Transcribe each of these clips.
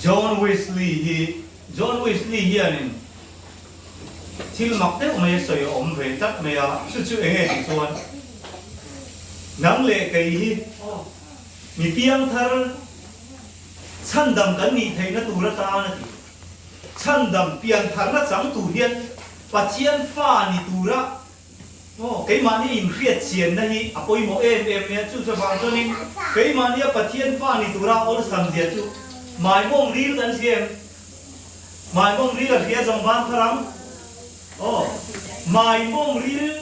John Wesley hi John Wesley hianin thil mak deuh mai a sawi a awm ve tlat mai a, chu chu enge tih chuan nang leh kei hi mi piangthar chhandam kan nih theihna tur atan a ti. Chhandam piantharna chang tur hian Pathian fa ni tura Aw, keimahni inhriatchianna hi a pawimawh em em mai a, chu chuvang chuanin keimahnia Pathian fa ni tura awlsam zia chu maimawm ril kan hria em? Maimawm ril a hria zawng van thar ang. Aw, maimawm ril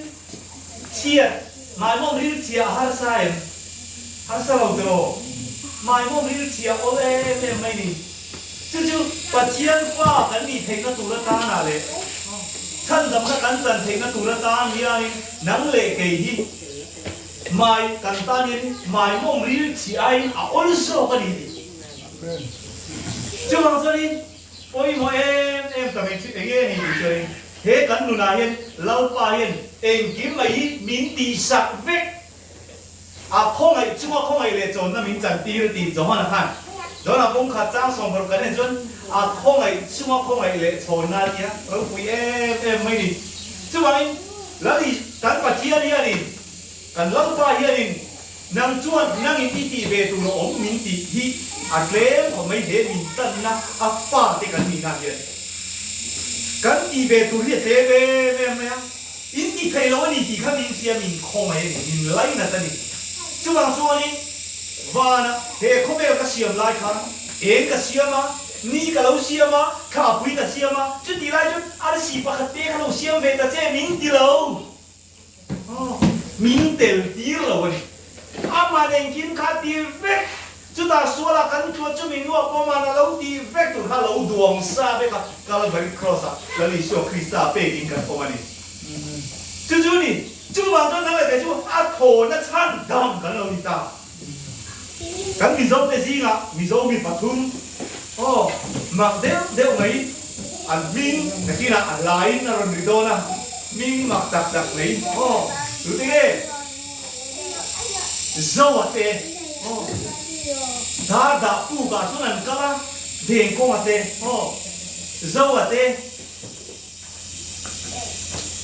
chhiat, maimawm ril chhia a harsa em? Harsa lo tiraw? Maimawm ril chhia awl em em mai ni. Chu chu Pathian fa kan nih theihna tur atana leh chhandamna kan chan theihna tur atan hianin nang leh kei hi mai kan tan hian maimawm ril chhi aiin a awl zawk a ni tih. Chuvang chuanin pawimawh em em ta mai chu enge ni tih chuanin he kan nunah hian Lalpa hian engkim mai hi min tihsak vek. A khawngaih chunga khawngaih leh chawnna min chantir tih Johana khan Johana kawng khat chang 70 kan en chuan a khawngaih chunga khawngaih leh chawnna a nia ropui em em mai ni. Chuvangin Lali kan Pathian hianin kan Lalpa hianin nang chuan nangin i tih ve tur a awm min tih hi a tlem khawp mai he min tanna a fate kan nihna hian kan tih ve tur hi a tlem em em mai a. In ti thei lo a ni tih kha min hria, min khawngaih a ni, min lainat a ni. Chuvang chuanin vana he khawvel ka siam lai khan eng ka siam a, ni ka lo siam a, thlapui ka siam a, chutih lai chuan arsi pakhat te kha lo siam ve ta che min ti lo. Aw, min tel tir lo a ni. Amah engkim kha ti vek, chutah sualah kan tluat chu min nuah pawm a lo ti vek tur kha lo duang sa vek a, Calvary Cross-ah Lal Isua Krista pekin kan awm a ni. Chu chu ni, chuvang chuan nang leh kei chu a thawhna chhan dam kan lo ni ta. Kan Mizo te zingah Mizo mi pathum, aw, mak deuh deuh mai an hming nakinah a hlain a rawn ri dawn a, hming mak tak tak mai, aw, tute nge? Zoa te aw dar dah puk ah chuan an kal a, Dengkawnga te aw Zoa te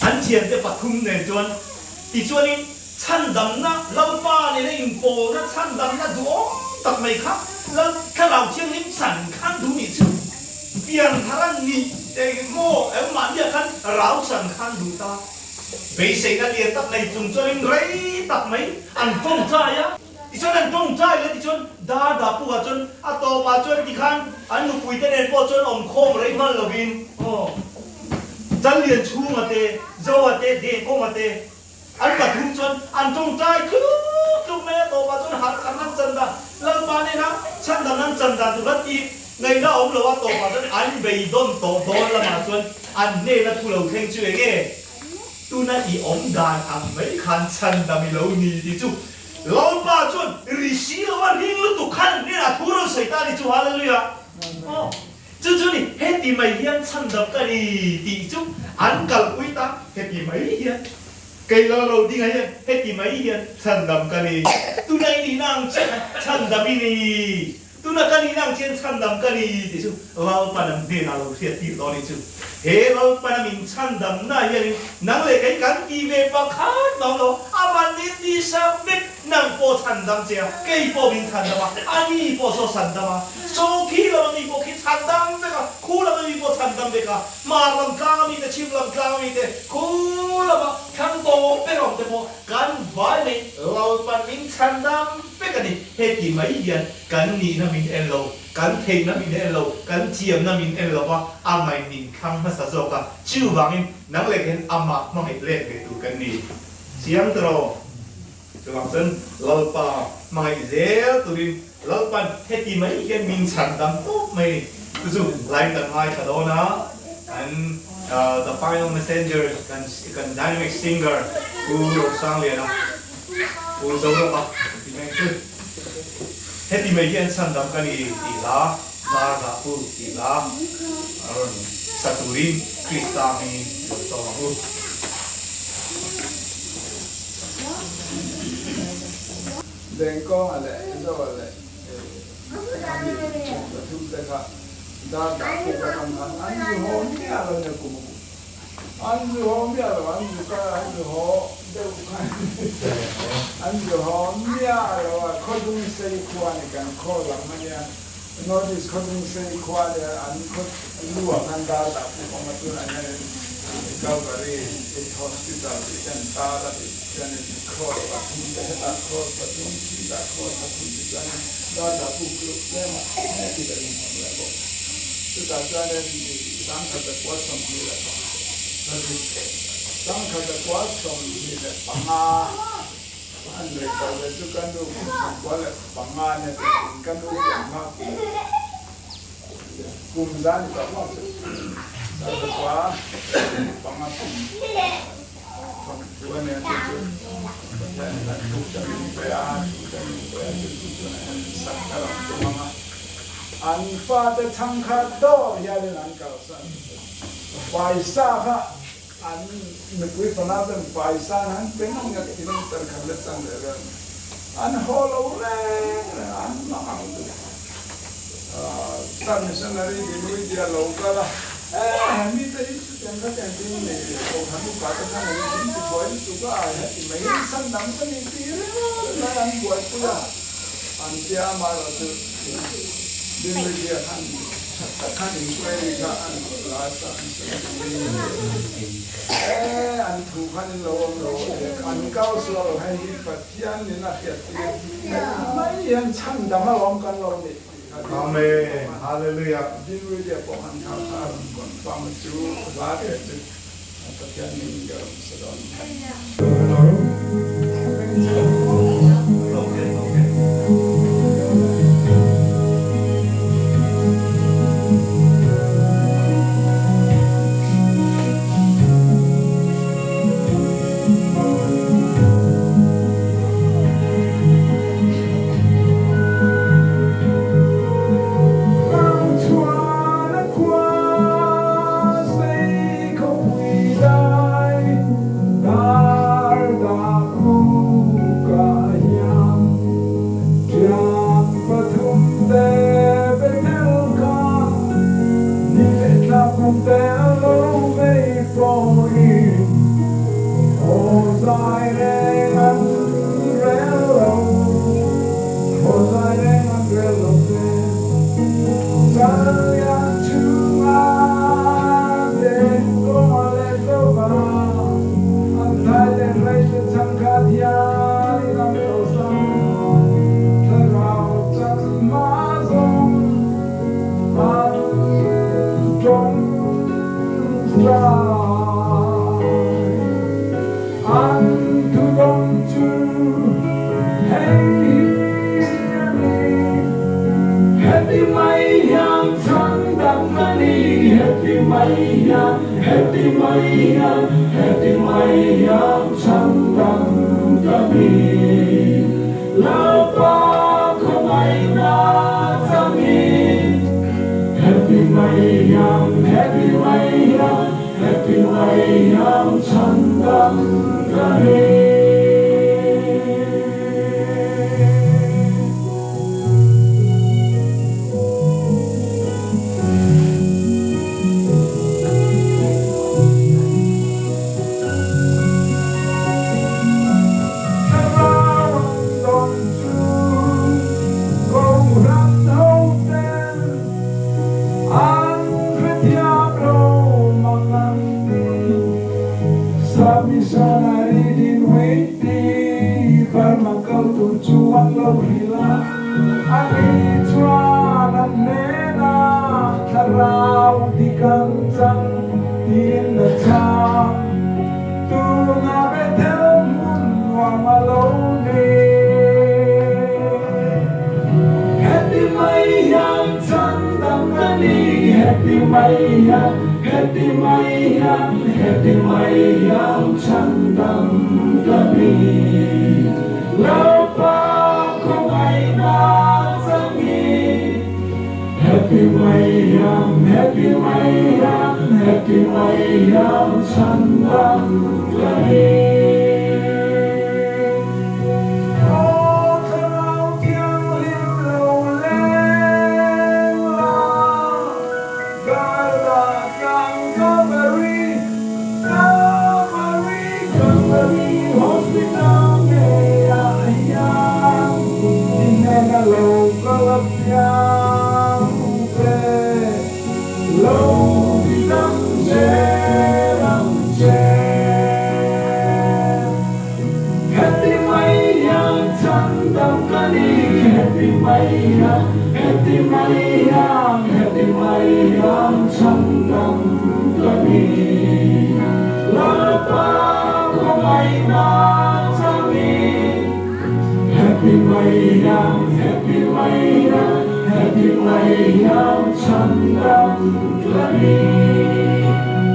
an thiante pathum nen chuan tichuanin chhandamna Lalpa nena inpawlna chhandamna duhawm tak mai kha Lal Thlarau Thianghlim chan khan duh nih chu pianthar an nih emaw engmahniah khan rau chan khan duh ta. Beiseina lian tak nei chung chuanin rei tak mai an tawngtai a. Tichuan an tawngtai leh tichuan dar dah pukah chuan a tawpah chuan tikhan an nupuite nen pawh chuan awmkhawm rei hman lovin aw Challian chhunga te, Zoa te, Dengkawnga te an pathum chuan an tawngtai tluk tluk mai a tawpah chuan harh khan an chan dan Lalpa nena chhan dan an chan dan tur khan tih ngaihna a awm lo a tawpah chuan an beidawn tawh dawn lamah chuan an hnena thu lo thleng chu enge Tuna i awm dan ang mai khan chhandam i lo ni tih chu Lalpa chuan ri si lo a ring lutuk khan hnenah thu rawn sawi ta a ni chu Hallelujah. Aw chu chu ni heti mai hian chhandam ka ni tih chu an kalpui ta heti mai hian kei lal ro dingah hian heti mai hian chhandam ka ni tuna i nihna ang chiah khan chhandam i ni. Tuna ka nihna ang chian chhandam ka ni tih chu Lalpan an hnenah lo hriat tir dawn anih chu. He Lalpan a min chhandamna hianin nang leh kei kan ti ve pakhat mang lo, aman min ti sak vek, nang pawh chhandam che a, kei pawh min chhandam a, ani pawh saw chhandam a, saw khi lama mi pawh khi chhandam vek a, khu lama mi pawh chhandam vek a, hmar lam tlanga mite, chhim lam tlanga mite, khu lama thlang tawp ber awm te pawh kan vai mai Lalpan min chhandam vek a ni. Heti mai hian kan nihna min en lo, kan theihna min en lo, kan thiamna min en lo va, a mai min thlang hmasa zawk a. Chuvangin nang leh hian amah hmangaih let ve tur kan ni. Chiang tawh. Chuvang chuan Lalpa hmangaih zel turin Lalpan heti mai hian min chhan dam tawp mai ni. Chu chu line kan ngaithla dawn a, kan The Final Messenger kan dynamic singer Pu Rosangliana, Pu Zorawka kan ti mai chu. Heti mai hi an chhan dam ka ni tih hla, Dar dah pu tih hla a rawn sa turin Krista hmingin i lo sawm ang u. Dengkawnga leh Zoa leh Ami pathum te. te kha dar dah puk atang khan an zu haw miah lo nia kum a kum. An zu haw miah lo, an zu kal an zu haw deuh khan an zu haw miah lo a, Khawdung sei khua ni kan khaw lam a nia, North East Khawdung sei khua nia an khaw lu ah khan dar dah puk awm a, tunah hian Calvary Hospital tih te an tar a tih chuanin cross pathum te hetah cross pathum khitah cross pathum tih chuanin dar dah puk chu tlem a heti ka ring awm leh bawk. Chutah chuanin 1925 an rei tawh ve chu ka nu kum 95 nia tiin ka nu pian hma kum kum za ni tawh maw chu 105 kum thawnthu a nia chu chu Pathianin an thu te min pe a thu te min pe a chu chu chu sak ka rawn tum ang a. An fate chhang kha dawr hialin an kalsan. Faisa kha an nupui fanau ten faisa an han pe ngang ngat kilometer khat leh chang leh vel an haw lo reng reng a, an mang ang chu. Star Missionary Dinui dia lo kal a, Eh, mite hi chutiang kha tiang ding nei kohhran upa te khan an in ti buai lutuk a, heti mai hi chhan dang ka ni tih ringawt mai an buaipui a, an tia amaherawh chu. Dinwiddie khan tha tak khan inquiry kha an last a an sawi thin e, an thu khan in lo awm lo an kal sual lo hei hi Pathian in a hriat tir heti mai hian chhan dam alawm kan lo nih tih kha Amen Hallelujah. Dinwiddie pawh khan kha kha a rawn confirm a chu hla te chu Pathian min ka rawn sa dawn. Khawpui dai dar dah pukah hian ṭiak pathum te Bethel kha ni leh thla kum te a lo vei pawhin haw zai reng an rel lo, haw zai reng an rel lo te. Chalian chhunga den kawnga leh zova an thai leh hreite chhangkhat hianin an kalsan. Thlarau chan hma zawng an tawng tlai. An thudawng chu hei hi a ni. Heti mai hian chhan dang a ni, heti mai hian, heti mai hian, heti mai hian chhan dang ka ni. Lalpa khawngaihna changin, heti mai hian, heti mai hian, heti mai hian chhan dang ka ni. Thlarau an dawn chu Kohhran hoten an hrethiam lo mak an ti. Sub-Missionary Dinwiddie Burma kal tur chu an lo hrilh a, ani chuan an hnenah thlarau dik an chang tiin a chhang. Tuna Bethel hmun nuam a lo ni. Heti mai hian chhan dang a ni, heti mai hian, heti mai hian, heti mai hian chhan dang ka ni. Lalpa khawngaihna changin heti mai hian, heti mai hian, heti mai hian chhan dang ka ni. Aw Thlarau Thianghlim lo leng la. hian, heti mai hian, heti mai hian chhandam ka ni.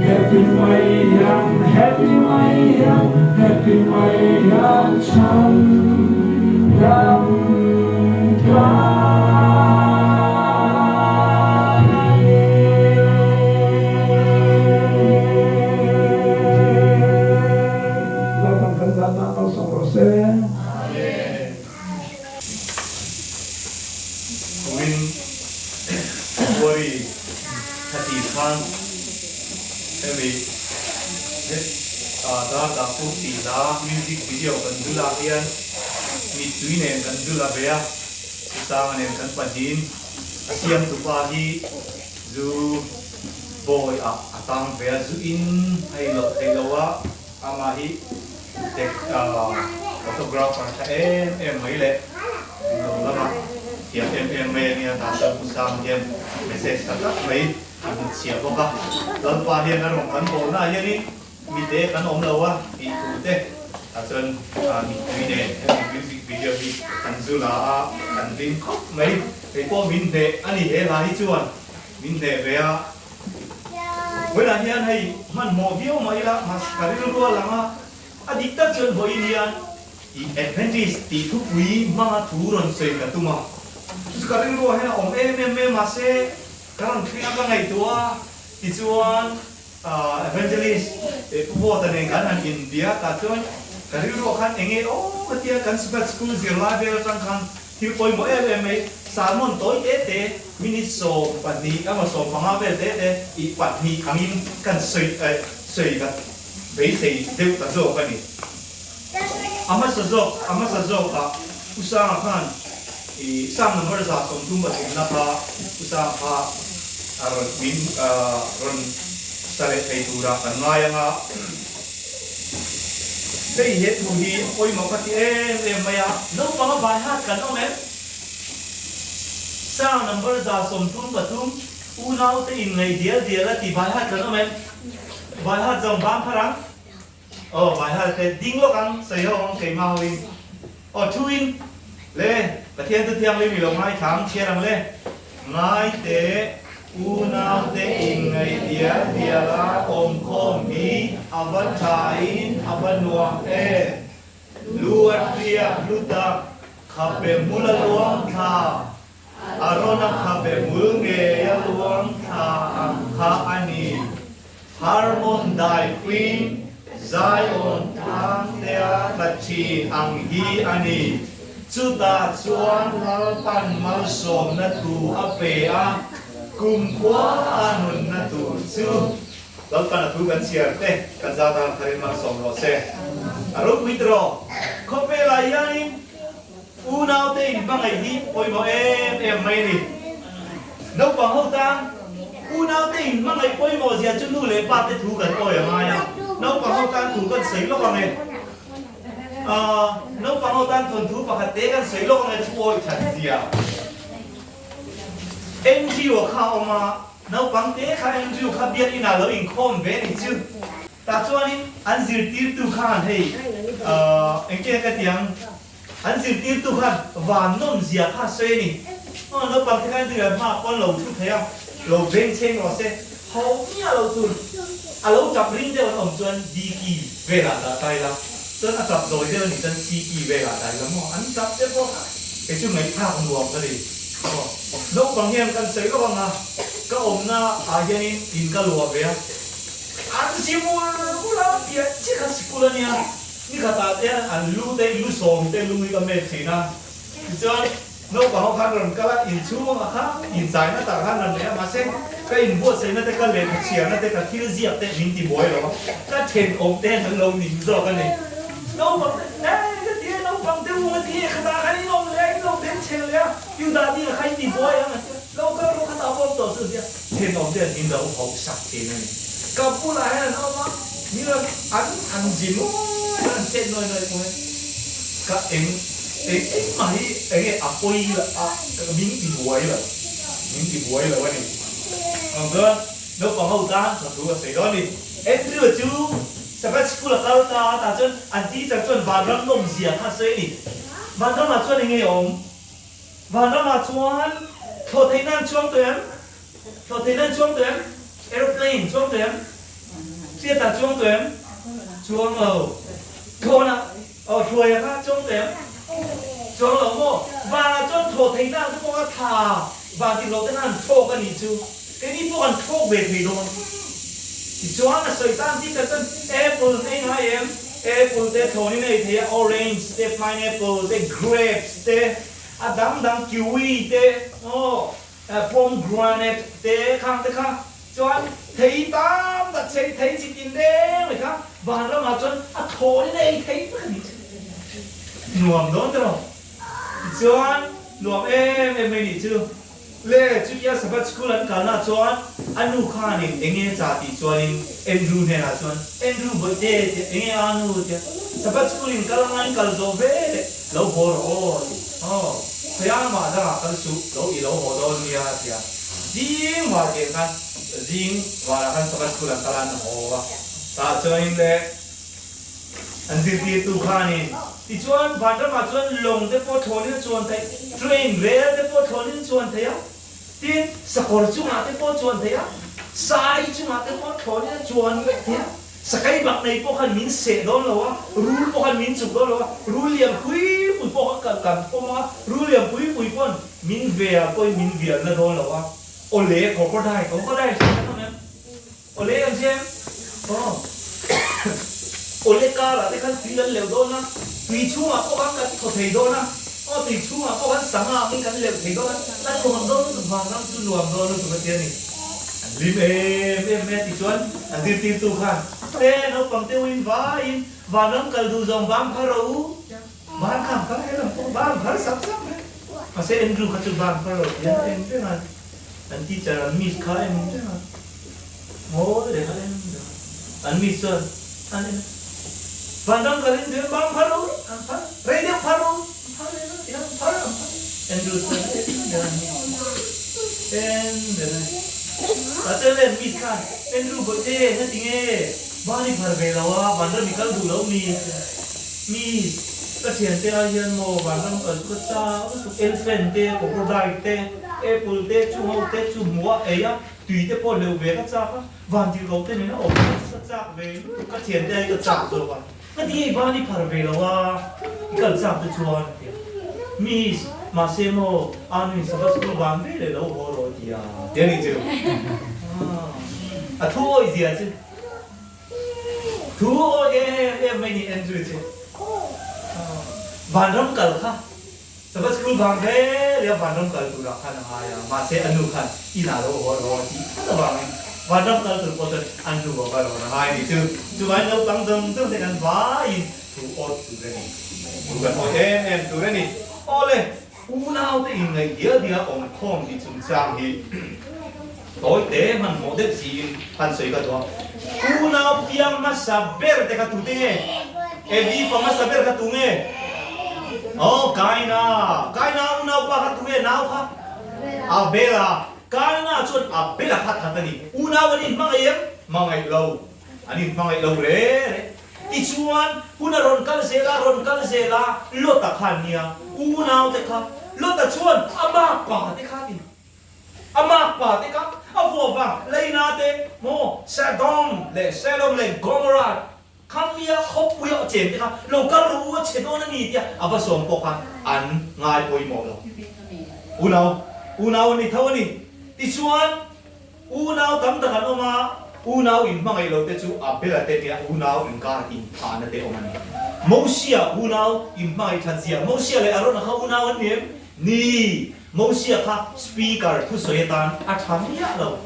Heti mai hian, heti mai hian, heti mai hian chhandam ka ni. Lalpan kan zahna malsawm rawh se. Amen. Kumin February thla tir khan hemi Dar Dah Puk tih hla music video kan zul ah hian mittui nen kan zul a ve a, Usanga nen kan pahnihin a siamtupa hi zu bawi ah a tang ve a, zu in hei loh theih lo a. Amah hi tech photographer tha em em mai leh lo lama thiam em em mai a nia, tah chuan Pu Sang hian message tha tak mai a hnutchhiah bawk a. Lalpa hian a rawn kan bawlna ah hianin mite kan awm lo a tih thu te tah chuan mittui nen hemi music video hi kan zu la a, kan hlim khawp mai. Kei pawh min hneh a ni he hla hi chuan min hneh ve a. Vawiinah hian hei hmanhmawh viau mah ila mahse ka rilru a lang a, a dik tak chuan vawiin hian i Adventist tih thupui hmanga thu rawn sawi ka tum a, chu chu ka rilruah hian a awm em em mai a mahse ka rawn thleng a ka ngaihtuah a, tichuan Evangelist Pu Vawta nen kan han inbia tah chuan ka rilruah khan eng nge aw ka tia kan Sabbath School zirlai vel atang khan Thil pawimawh em em mai, sermon tawi te te, minute 12 emaw 15 vel te te i pahnih angin kan sawi eh sawi ka beisei deuh ta zawk a ni. A hmasa zawk a hmasa zawk ah U Sanga khan i Psalm number 133 na kha U Sanga kha a rawn min rawn sa leh thei turah kan ngai ang a. Hei he thu hi a pawimawh ka ti em em mai a. Naupang a vai hat kan awm em? Sang number 33 unaute in ngaih dial dial a ti vai hat kan awm em? Vai hat zawng bang kha rang? Aw vai hat te ding lawk ang sawi ho ang keimah ho in. Aw thu in le Pathian tu thianghlim i lo ngaithla ang chhiar ang le. Ngai teh, unaute inngaih dial dial a awmkhawm hi a va thain a va nuam em! Lu a hriak hlu tak, khabe hmul a luang thla, a rawn a khabe hmul ngei a luang thla ang kha a ni. Harmon daipuiin Zion tlangtea tla thin ang hi a ni. Chutah chuan Lalpan malsawmna thu a pe a, kumkhua a nunna tur chu. Lalpan a thu kan chhiar te kan zat ang tharin malsawm rawh se. A ropui tiraw? Khawvelah hianin unaute inhmangaih hi pawimawh em em mai a ni. Naupang ho tan unaute inhmangaih pawimawh zia chu nu leh pa te thu kan awi a ngai a. Naupang ho tan thu kan sawi lawk ang e. Aaa, naupang ho tan thawnthu pakhat te kan sawi lawk ang e thu awi that zia. Andrew-a kha a awm a, naupang te kha Andrew kha biakinn ah lo inkhawm ve ni chu. Tah chuanin an zirtirtu khan hei engtin ka ti ang, an zirtirtu khan van nawm zia kha a sawi a ni. Aw naupang te khan engtin hma pawn lo thu thei a, lo beng cheng rawh se, ho miah lo tur a lo tap ring deuh an awm chuan diki velah dah ta ila, chuan a tap zawi deuh a nih chuan siki velah dah ila maw an tap te pawh kha kei chu ngaihthlak nuam ka ni. Aw naupang hian kan sawi lawk ang a, ka awmna ah hianin in ka luah ve a. An si mur mur a, piah chiah kha sikul a nia, ni khatah te an lu te lu sawm te lu hi ka met thin a, tichuan naupang ho khan rawn kal a, inchhung ah kha inzaina tak khan rawn nei a, mahse ka inbuatsaihna te ka lehkha chhiarna te ka thil ziak te min ti buai lo a, ka thenawm te hian an lo ning zawk a ni. Naupang te, Hey ka ti e, naupang te u ka ti e, khatah khan in awm leh a, in lo ben chhel leh a, Yu dah ding ah kha in ti buai ang a ti a, lo kal rawh khatah pawh awm tawh suh a ti a. Thenawm te an in lo hauh sak thin a ni. Ka bulah hian an awm a, mi rawn an an zi nuai a, an chet nuai nuai pawh hian ka eng eng engmah hi eng nge a pawi la a min ti buai lo, min ti buai lo a ni. Ang chuan naupang ho tan ka thu a sawi dawn a ni. Andrew chu Sabbath school a kal ta a, tah chuan an teacher chuan vanram nawmzia kha a sawi a ni. Vanramah chuan eng nge a awm? Vanramah chuan thlawh theihna an chuang tawh em? Thlawh theihna an chuang tawh em? Aeroplane chuang tawh em? Hriatah chuang tawh em? Chuang lo. Thlawhna, aw hruaia kha chuang tawh em? Chuang lo maw? Vanah chuan thlawh theihna ang te pawh kha tha van dik lo te khan an thlawk a nih chu. Keini pawh kan thlawk ve thei dawn. Tichuan a sawi tan tih tak chuan apple te ngai em? Apple te thlawnin a ei thei a, orange te, pineapple te, grapes te, a dang dang kiwi te, aw pomegranate te khang te kha chuan thei tam tak chei thei chi tin reng mai kha van ramah chuan a thlawnin a ei thei vek a nih chu. Nuam dawn tiraw? Tichuan nuam em em mai nih chu. Le, chutia Sabbath School an kalna chuan a nu khanin enge cha tih chuanin Andrew hnenah chuan, Andrew bawihte tia enge a nu tia Sabbath School in kal anga in kal zawh ve leh lo haw rawh aw ti. Aw, khawiah mah dangah kal suh lo i lo haw dawn nia tia zing var ken khan zing varah khan Sabbath School an kal a an haw a, tah chuanin le An zirtirtu khanin, Tichuan, vanramah chuan lawng te pawh thlawnin a chuan theih, train, rel te pawh thlawnin a chuan theih a, tin, sakawr chungah te pawh a chuan theih a, sai chungah te pawh thlawnin a chuan vek theih a. Sakai bak nei pawh khan min seh dawn lo a, rul pawh khan min chuk dawn lo a, rul lian pui pui pawh kha kan pawm a, rul lian pui pui pawn min vel pawhin min vialna dawn lo a. Awle, crocodile, crocodile hriat kan awm em? Awle ang chiang aw. Awle karah te khan tui kan leuh dawn a, tui chhungah pawh khan kan thaw thei dawn a, aw tui chhungah pawh khan sangha angin kan leuh thei dawn a, a nuam dawn lutuk vanram chu nuam dawn lutuk a ti a ni. An hlim em em mai a tichuan an zirtirtu khan te naupang te uin vaiin vanram kal duh zawng bang phar rawh u, van khan phar helam pawh bang phar sap sap mai. Mahse Andrew kha chu bang phar lo ti a en reng a, an teacher an miss kha en reng a. Ngawi reng a en reng a, an mi chuan an en a, Vanram kal in deuh bang phar u, an phar, rei deuh phar u, an phar reng a, tihian an phar an phar, Andrew chuan a en reng a, en reng a, mahse le miss khan Andrew bawihte na ti nge, ban i phar ve lo a, vanram i kal duh lo mi a ti a, miss ka thiante ai hian maw vanram kal chu ka chau lutuk, elephant te, crocodile te, apple te, chu ho te chu hmuh a ei a, Tui te pawh hleuh ve ka chak a, vantirhkoh te nena awm kha chu ka chak ve lutuk, ka thiante ai ka chak zawk a, ka ti hei ban i phar ve lo a, i kal chak te chuan a ti a, Miss, mahse maw Anuin Sabbath school ban ve leh lo haw rawh a ti a, ti a nih chu. A thu awih zia chu, thu awih em em mai ni Andrew chu, vanram kal kha. Sabbath school vang ve leh a vanram kal turah khan a ngai a, mahse a nu khan inah lo haw rawh a tih tlat avangin vanram kal tur pawh chuan a nu a va rawn a ngai a nih chu. Chuvangin naupang zawng zawng te kan vaiin thu awt tur a ni, thu kan awt em em tur a ni. Awle, unaute inngaih dial dial awm khawm tih chungchang hi tawi te hmanhmawh deuh siin han sawi ka duh a. Unau piang hmasa ber te kha tute nge? Evi fa hmasa ber kha tu nge? Aw, Kaina. Kaina unaupa kha tu nge? Nau kha? Abela. Kaina chuan Abela kha that a ni. Unau an inhmangaih em? Hmangaih lo. An inhmangaih lo re re. Tichuan, hun a rawn kal zel a, rawn kal zel a, Lota kha an nia, unaute kha. Lota chuan a makpa te kha a ti. A makpa te kha a vuah vang Leina te maw Sodom leh Sodom leh Gomorrah kha mia khawpui a chen te kha lo kal rawh u a chhe dawn a ni tia a va sawm pawh khan an ngai pawimawh lo. Unau unau an ni tho a ni. Tichuan unau tam tak an awm a, unau inhmangaih lo te chu Abela te nia unau inkar inphahna te awm a ni. Mosia unau inhmangaih that zia Mosia leh Arona kha unau an ni em? Ni! Mosia kha speaker thusawi atan a tha miah lo.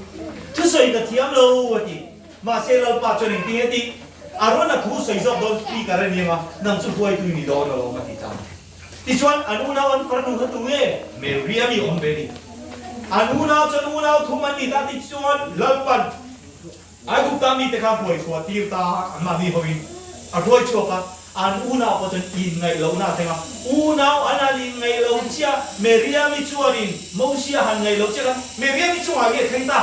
Thusawi ka thiam lo a ti. Mahse Lalpa chuan engtin nge tih? Arona thu sawi zawk dawn speaker a ni ang a, nang chu hruaitu i ni dawn alawm a ti ta. Tichuan an unau an farnu kha tu nge? Miriam i awm ve ni. An unau chuan unau thum an ni ta tichuan Lalpan Aigupta mite kha hruai chhuah tir ta a, anmahni hoin a hruai chhuak a, an unau pawh chuan inngaih lohna a thleng a, unau an han inngaih lo chiah, Meriami chuanin Mosia han ngaih lo chiah khan Meriami chungah nge thleng ta?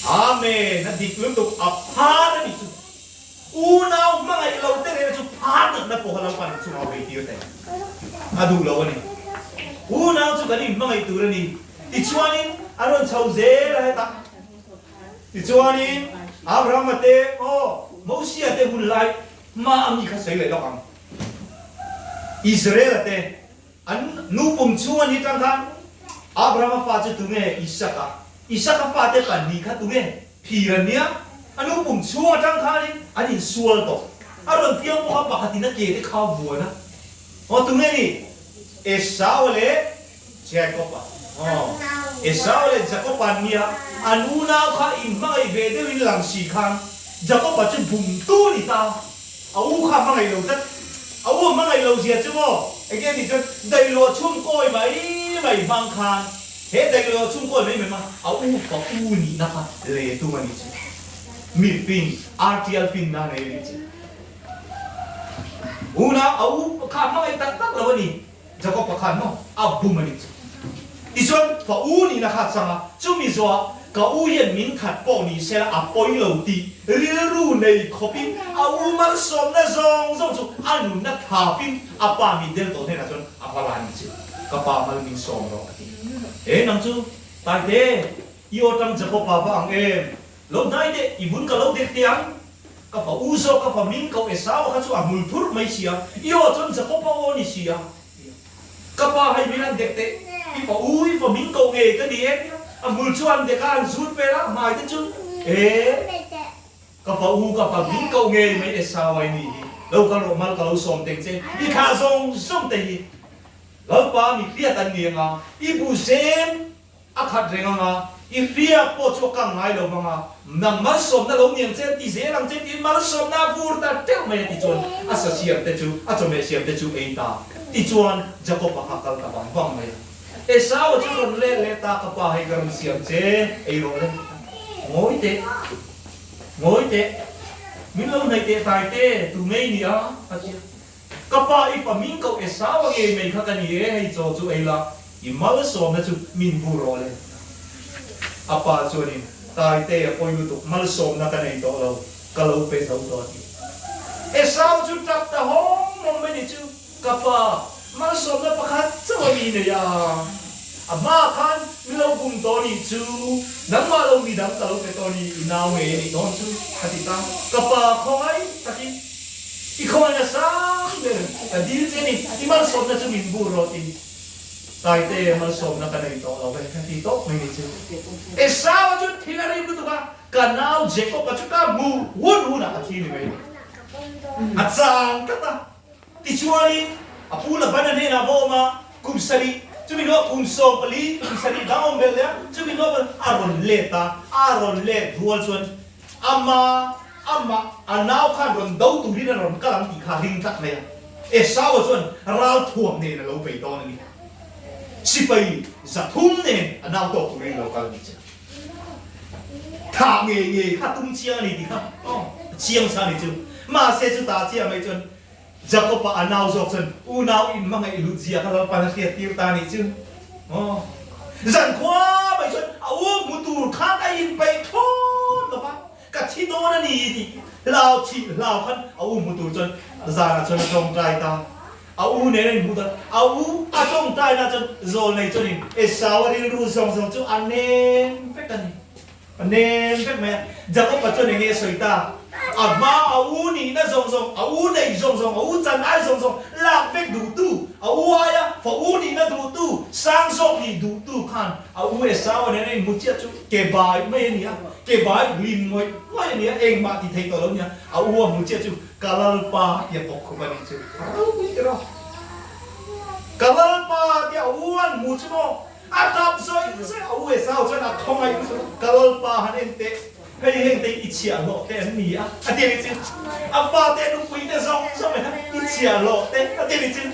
Amen! A dik lutuk, a phar a nih chu. Unau hmangaih lo te reng chu phar natna pawh kha Lalpan chungah vei tir thei a duh lo a ni. Unau chu kan inhmangaih tur a ni. Tichuanin a rawn chho zel a hetah. Tichuanin Abrahama te, aw, Mosia te hun lai hma a mi kha sawi leh lawk ang. Israela te an nu pum chhung a ni tang khan Abrahama fa chu tunge? Isaka. Isaka fate pahnih kha tunge? Phir an nia. A nu pum chhung atang khanin an insual tawh. A rawn piang pawh kha pakhatin a ke te kha a vuan a. Aw tunge ni? Esau leh Jacob-a. Aw, Esau leh Jacob-a an nia. An unau kha inhmangaih ve deuhin lang si khan Jacob-a chu bumtu a ni ta. A u kha a hmangaih lo tlat. A u a hmangaih lo zia chu maw? Enge a nih chuan daihluah chhung kawi mai mai hmang khan he daihluah chhung kawi mai mai hmang a u fa u nihna kha le tum a nih chu. Mi fin, RTL finna a nei a nih chu. Unau a u kha a hmangaih tak tak lo a ni. Jakob-a khan maw a bum a nih chu. Tichuan fa u nihna kha a chang a, chumi zawhah ka u hian min khat pawh ni sela a pawi lo tih rilru nei khawpin a u malsawmna zawng zawng chu a nunna thapin a pa min del tawh hnenah chuan a va la a nih chu. Ka pa mal min sawm rawh a ti. He nang chu Taite, i aw tang Jakob-a va ang em? Lo hnai deh, i vun ka lo dek teh ang. Ka fa u zawk, ka fa min koh Esau kha chu a hmul thurh mai si a, i aw chuan Jakob-a aw ni si a. Ka pa hei min han dek teh, i fa u, i fa min koh ngei ka ni e tia a hmul chu an dek a, an zut vel a, hmai te chu e, ka fa u, ka fa min koh ngei mai Esau a i ni hi, lo kal rawh mal ka lo sawm teng che, i thlah zawng zawng te hi Lalpa mi hriat an ni anga, i bu zem A khat reng ang a, i hriak pawh chu a kang ngai lo vang a, nang malsawmna lo niang che an ti zel ang che tiin malsawmna a vur ta teuh mai a ti chuan a sa siam te chu, a chawhmeh siam te chu ei ta. Tichuan Jakob-a kha kal ta vang vang mai a. Esau-a chu rawn let leh ta, Ka pa hei ka rawn siam che, ei rawh le. Ngawi teh, ngawi teh, min lo hnaih teh tai te, tu ngei ni a? a ti a. Ka pa i fa min koh Esau a ngei mai kha ka ni e, hei chaw chu ei la, i malsawmna chu min vu rawh le. A pa chuanin, Taite a pawi lutuk, malsawmna ka nei tawh lo, ka lo pe zo tawh a ti. Esau chu tap ta hawng hawng mai ni chu, Ka pa, malsawmna pakhat chauh a mi nei a, a hma khan mi lo bum tawh nih chu, nangmah lo midang ka lo pe tawh ni, i nau ngei a nih dawn chu, a ti ta. Ka pa khawngaih takin. I khawngaih na sang ber ka dil che ni, i malsawmna chu min bur rawh ti. Taite malsawmna ka nei tawh lo ve ka ti tawp mai ni chu. Esau-a chu thil a rim lutuk a, ka nau Jacob-a chu ka hmuh hun hunah a thi ni mai. A chang tlat a, tichuanin a pu Laban-a hnenah va awm a, kum sarih, chumi hnuah kum 14, kum sarih dang a awm belh leh a, chumi hnuah a rawn let a, a rawn let rual chuan Ama, amah, a nau khan rawn do turin a rawn kal ang tih kha a ring tlat mai a. Esau-a chuan ralthuam nen a lo bei dawn a ni. Sipai 300 nen a nau tawk turin a lo kal a ni che. Thah ngei ngei kha tum chiang a ni tih kha aw, a chiang sa a ni chu. Mahse chutah chiah mai chuan Jakob-a a nau zawk chuan unau inhmangaih lut zia kha Lalpan a hriat tir ta a nih chu. Aw. Zankhua mai chuan a u hmu tur khan a inpeih thlawt lo va, ka thi dawn a ni tih hlau thih hlau khan a u hmu tur chuan zanah chuan a tawngtai ta. A u nen a inhmu ta. A u a tawngtaina chuan zawlnei chuanin Esau a rilru zawng zawng chu a nem vek a ni. A nem vek mai a, Jakob-a chuan enge a sawi ta? A hma a u nihna zawng zawng, a u neih zawng zawng, a u chan ai zawng zawng lak vek duhtu, a u aia fa u nihna duhtu, sang zawk nih duhtu khan a u Esau-a nen a inhmu chiah chu ke bai mai a ni a, ke bai hlim ngawih ngawih a ni a, engmah ti thei tawh lo a ni a, a u a hmu chiah chu ka Lalpa tia bawk khup a nih chu a ropui tir a. Ka Lalpa tia a u an hmu chu maw? A tap zawih zawih a, u Esau chuan a khawngaih chu ka Lalpa han en teh, hei heng te i chhiahhlawh te an ni a, a ti a ni chu. A pa te nupui te zawng zawng mai kha i chhiahhlawh te a ti a ni chu.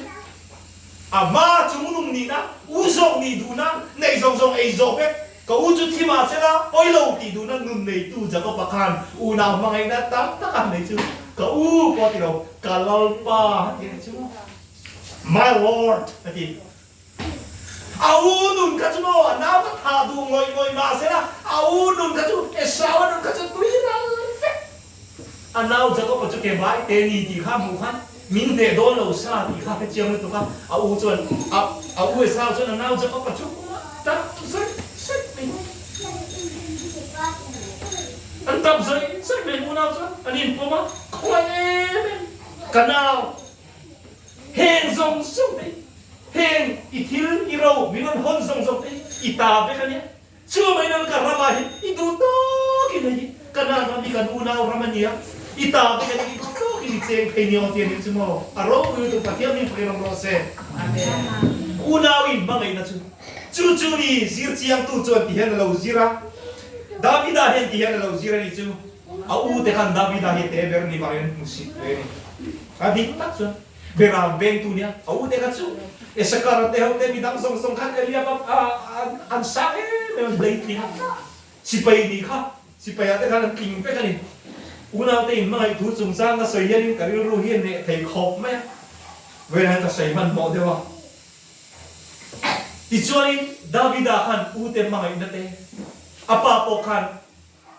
A hma chungnung nihna, u zawk nih duhna, neih zawng zawng ei zawh vek, ka u chu thi mah sela pawi lo tih duhna nun neitu Jakob-a khan unau hmangaihna tam tak a nei chu ka u pawh a ti lo, ka Lalpa a ti a ni chu. My Lord a ti. A u nun kha chu maw a nau ka thah duh ngawih ngawih mahsela a u nun kha chu Esau a nun kha chu tui ral vek. A nau Jakob-a chu ke vai te ni tih kha hmuh khan. Min hneh dawn lo sa tih kha hrechiang lutuk a, a u chuan a a u Esau chuan a nau Jakob a chu tap zawih zawih mai. An tap zawih zawih mai unau chuan an inpawm a, khawngaih em em ka nau heng zawng zawng te heng i thil i ro min rawn hawn zawng zawng te i ta vek a nia. Chu mai nan ka ramah hi i duh tawkin hei hi ka nan ram hi kan unau ram a nia, i ta vek a ni, i duh tawkin i cheng phei nia aw ti a nih chu maw? A ropui lutuk Pathian min fakin awm rawh se. Unau in hmangaihna chu chu chu ni zir chiangtu chuan ti hian a lo zir a, Davida hian ti hian a lo zir a nih chu, a u te khan Davida hi te ber ni vangin an hmusit ve a ni. A dik tak chuan. Beram vengtu nia a ute kha chu Issachar te ho te midang zawng zawng khan Eliab a an sang em em an hlei tling a, sipai nih kha sipai ah te khan an tling vek a ni. Unaute in hmangaih thu chungchang ka sawi hianin ka rilru hi a hneh thei khawp mai a, vawiin hian ka sawi hmanhmawh deuh a. Tichuanin Davida khan ute hmangaihna te a pa pawh khan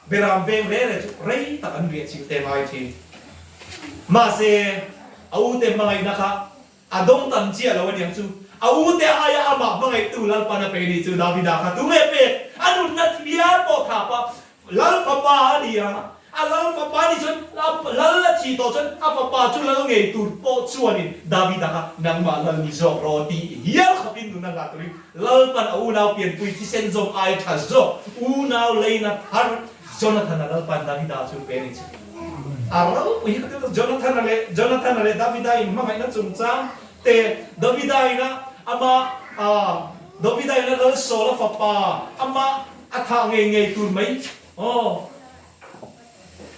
Beram veng reng reng chu rei tak an riah chilh te ngai thin. Mahse, a ute hmangaihna kha a dawng tam chiah lo aniang chu. A ute aia amah hmangaihtu Lalpan a pe ni chu Davida kha tunge pek? A nunna thial pawh thap a, Lal fapa a ni a. A lal fapa ni chuan lal a thih tawh chuan a fapa chu lal ngei tur pawh chuanin Davida kha nangmah lal ni zawk rawh tih hial khawpin nunna hlah turin Lalpan a unau pianpui thisen zawm ai tha zawk unau leina thar Jonathana Lalpan Davida chu pe a ni chu. A ropui hi ka ti Jonathana leh Jonathana leh Davida in hmangaihna chungchang te Davida ina ama Davida ina Lal Saula fapa ama a thah ngei ngei tur mai aw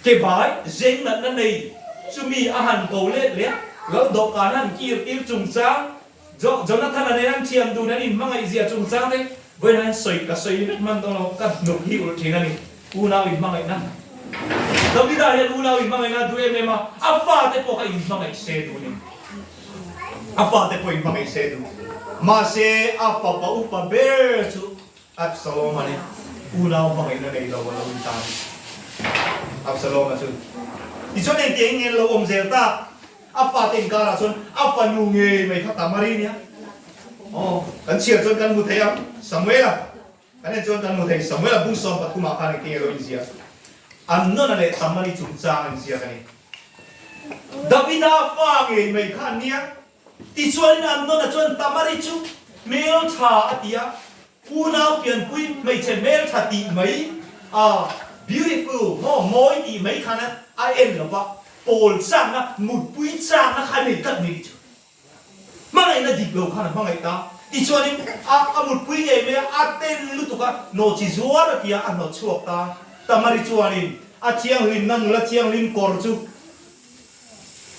ke bai zeng natna nei chumi a han ko let leh a Lal dawhkan a han kir tir chungchang Jonathan-a nen an thiam dun an inhmangaih zia chungchang te vawiin an sawi ka sawi vek hman dawn lo, ka hnuk hi ulh thin a ni. Unau inhmangaihna. Davida hian unau inhmangaihna a duh em em a, a fate pawh kha inhmangaih se duh a ni. A fate pawh inhmangaih se duh. Mahse a fapa upa ber chu Absalom-a ni. Unau hmangaihna nei lo a lo intan a ni. Absalom-a chu tichuan engtiang nge lo awm zel tak? A fate inkarah chuan a fanu ngei mai kha Tamari nia. Aw, kan chhiar chuan kan hmu thei ang. Samuela, kan en chuan kan hmu thei. Samuela bung 13 ah khan engtin nge lo inziak? Amnona leh Tamari chungchang a inziak a ni. Davida fa ngei mai kha an nia. Tichuanin Amnona chuan Tamari chu hmeltha a ti a, unau pianpui hmeichhe hmeltha tih mai, a beautiful maw, mawi tih mai khan a en lo va, Pawl chakna, mutpui chakna kha a nei tlat mai ni chu. Hmangaihna dik lo khan a hmangaih ta. Tichuanin a a mutpui ngei mai a, a ten lutuk a, nawhchi zuar a tia a hnawt chhuak ta. Tamari chuanin a thianghlimna nula thianghlim kawr chu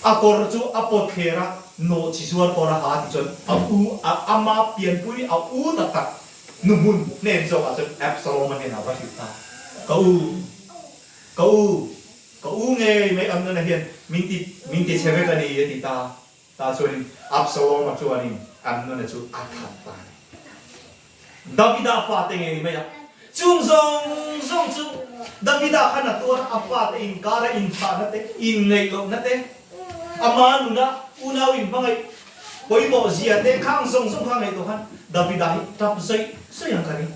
a kawr chu a pawt thler a, nawhchi zuar kawr a ha tichuan a u a ama pianpui a u tak tak nuhmun hnen zawkah chuan Absalom-a hnenah a va hrilh ta. Ka u, ka u. Ka u ngei mai Amnona hian min ti min ti chhe vek a ni a ti ta. Tah chuanin Absalom-a chuanin Amnona chu a that ta a ni. Davida fate ngei mai a, chung zawng zawng chu Davida khan a tuar a, a fate inkara inthahna te, inngaih lohna te, ama nuna unau inhmangaih pawimawh zia te khang zawng zawng kha ngaihtuah khan Davida hi tap zawih zawih ang ka ring.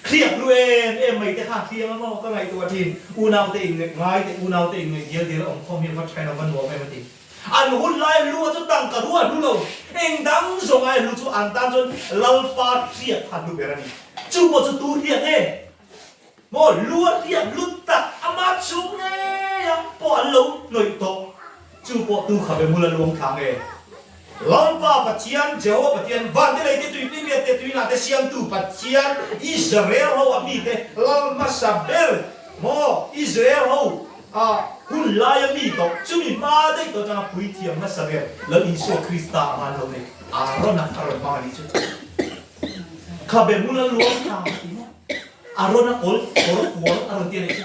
Hriak lu em em mai te kha hriang a maw ka ngaihtuah thin. Unau te in ngaih ngai te unau te in ngaih dial dial a awm khawm hi a va thain a va nuam em a ti. An hun lai lu a chu tangka ru a hlu lo. Eng dang zawng ai hlu chu an tan chuan Lalpa hriak kha hlu ber a ni. Chu pawh chu tu hriak nge? Maw lu a hriak lut tak ama chhung ngei a pawh an lo hnawih tawh. Chu pawh tu khabe mul a luang thla nge? Lalpa Pathian, Jehovah Pathian, van te lei te tui finriat te tuina te siamtu Pathian, Israel ho a mite Lal hmasa ber maw Israel ho a hun lai a mi tawh chumi hma daih tawh atanga puithiam hmasa ber Lal Isua Krista anga an lo nei Arona a rawn hmang a nih chu. Khabe hmun a luang thla a ti maw? Arona kawl kawr kual a rawn ti a nih chu.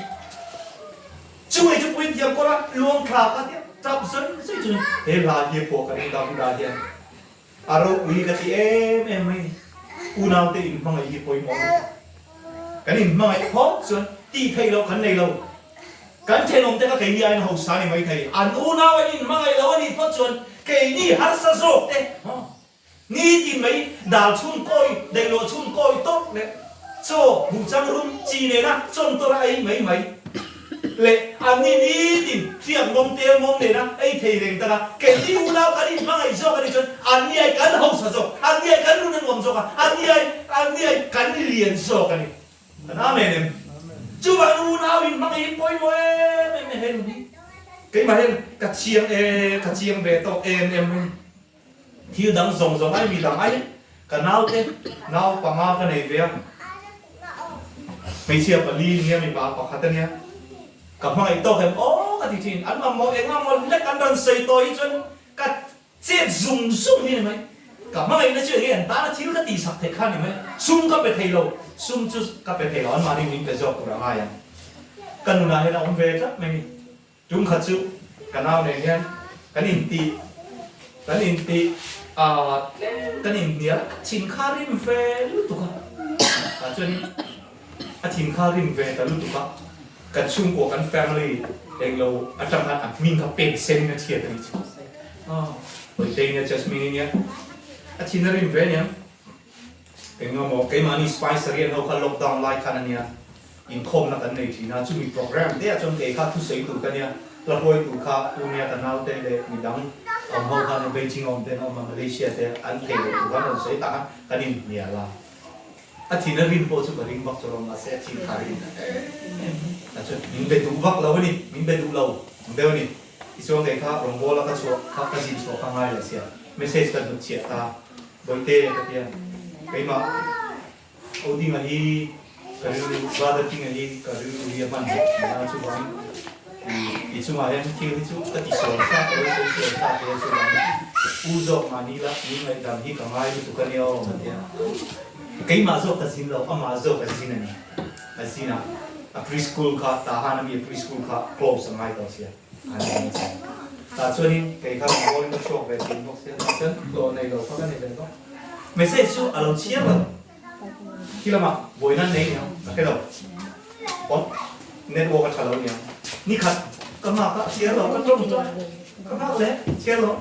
Chungei chu puithiam kawr a luang thla kha tia tap zawi zawi chungin he hla hi pawh ka ring Davida hian a ropui ka ti em em mai ni. Unaute inhmangaih hi pawimawh lutuk. Kan inhmangaih phawt chuan tih theih loh kan nei lo. Kan thenawmte kha keini aiin hausa ni maithei, an unau an inhmangaih lo a nih phawt chuan keini harsa zawk te nitin mai dal chhun kawi, daihloh chhun kawi tawrh leh chaw buhchang rum chi nena chawn tawrh a ei mai mai leh anni nitin hriak mawm tel mawm nena ei thei reng tak a, keini unau kan inhmangaih zawk a nih chuan anni ai kan hausa zawk, anni ai kan nun a nuam zawk a, anni ai anni ai kan lian zawk a ni. Kan Amen em? Chuvang unau in hmang hi pawimawh em em he nun hi. Keimah hian ka chiang e, ka chiang ve tawk em em mai. Thil dang zawng zawng ai mi dang ai ka naute nau panga ka nei ve a. Hmeichhia pali nia mipa pakhat ania. Ka hmangaih tawk em aw ka ti thin. An mamawh eng a maw hlek an rawn sawi tawh hi chuan ka Chet zung zung hi ni mai. Ka hmangaihna chu enge an tana thil ka tihsak theih kha ni mai. Sum ka pe thei lo, sum chu ka pe thei lo, anmahni min pe zawk tur a ngai ang. Ka nunah hian a awm ve tlat mai ni. Tum khat chu ka nau nen hian kan intih, kan intih ah tlem kan inhnial a, thin kha rim ve lutuk a. Tah chuanin a thin kha rim ve ta lutuk a, kan chhungkua kan family englo atang khan a hming kha pen sen in a chhiat a nih chu. Hawitei nia Jasmine i nia a thin a rim ve aniang. Engemaw keimahni spicery an ho kha lockdown lai khan ania inkhawmna kan nei thin a, chumi program te ah chuan kei kha thusawi tur ka nia, hla huai tur kha u nia ka naute leh midang awm ho khan Beijing a awm te an awm a, Malaysia te an thei loh tur khan rawn sawi tak a, kan inhnial a. A thin a rim pawh chu ka ring vak chu lo mahse a thin kha a rim em em a chuan min be duh vak lo a ni, min be duh lo ang deuh a ni. Tichuan kei kha rawngbawla ka chhuah kha ka zin chhuah kha ngai leh sia message ka hnut chhiah ta Bawihte ka tia keimah Odinga hi ka rilru Brother Kinga hi ka rilru hi a hman bawk thin a chuvangin i chungah hian thil hi chu ka ti sual sa ka lo sawi sual sa te chuvangin u zawk mahni la min ngaihdam hi ka ngai lutuk a nia aw ka tia keimah zawk ka zin lo amah zawk a zin a ni a zin a a preschool kha Tahan ami a preschool kha close a ngai tawh sia an ni a tah chuanin kei kha rawngbawlin ka chhuak ve thin bawk sia tah chuan hlawh nei lo kha ka ni ve bawk message chu a lo chhiar lo. Khi lamah buaina an nei aniang ka hre lo. Aw network a tha lo aniang. Nikhat ka nghak a chhiar lo ka tawng chuan ka nghak leh chhiar lo.